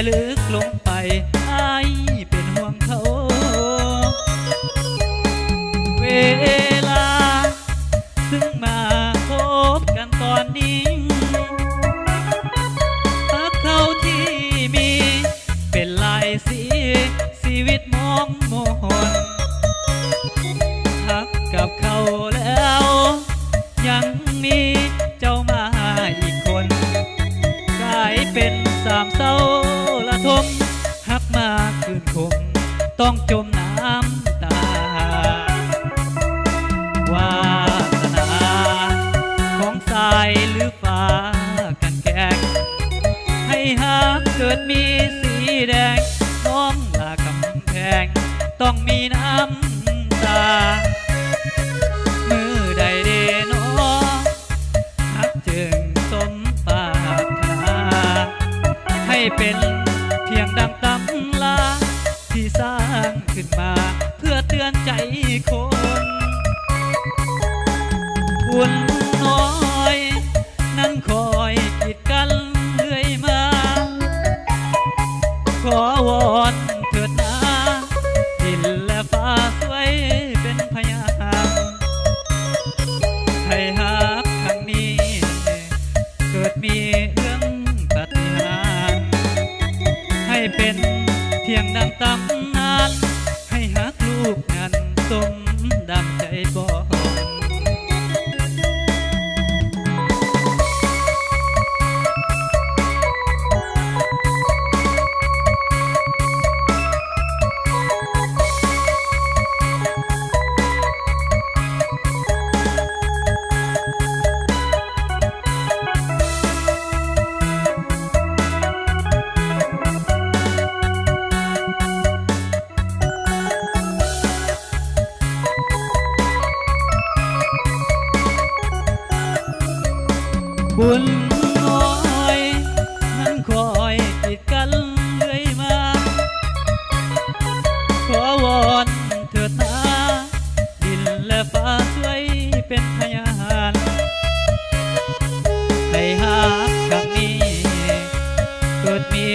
ເລິກລົງໄປ ອ້າຍເປັນຫ່ວງເຂົາ ເວລາ ຊຶ່ງມາພົບກັນຕອນນີ້ ຮັກເຂົາທີ່ມີເປັນຫຼາຍສີ ຊີວິດມອງມົນ ຮັກກັບເຂົາແລ້ວ ຍັງມີເຈົ້າມາອີກຄົນ ກາຍເປັນສາມເສົ້າລະທົມ ຮັກມາຄືນຄົງ ຕ້ອງຈົມນ້ຳຕາ ວາສະໜາຂອງຊາຍຫຼືຟ້າກັນແກງ ໃຫ້ຮັກເກີດມີສີແດງ ນ້ອງລາກຳແພງ ຕ້ອງມີນ້ຳຕາ ມື້ໃດເດນໍ ຮັກຈຶ່ງສົມປາດຖະໜາ ໃຫ້ເປັນພຽງດັ່ງຕຳລາ ທີ່ສ້າງຂຶ້ນມາເພື່ອເຕືອນໃຈຄົນ ບຸນນ້ອຍ ນັ້ນຄອຍກີດກັນເລື້ອຍມາ ຂໍວອນເຖີດນາ ດິນແລະຟ້າຊ່ວຍເປັນພະຍານ ໃຫ້ຮັກຄັ້ງນີ້ ເກີດມີເລື່ອງປາຕິຫານ ໃຫ້ເປັນພຽງດັ່ງຕຳນານ ໃຫ້ຮັກລູກນັ້ນສົມດັ່ງໃຈປອງ. ບຸນນ້ອຍ ນັ້ນຄອຍກີດກັນເລື້ອຍມາ ຂໍວອນເຖີດນາ ດິນແລະຟ້າຊ່ວຍເປັນພະຍານ ໃຫ້ຮັກຄັ້ງນີ້ ເກີດມີ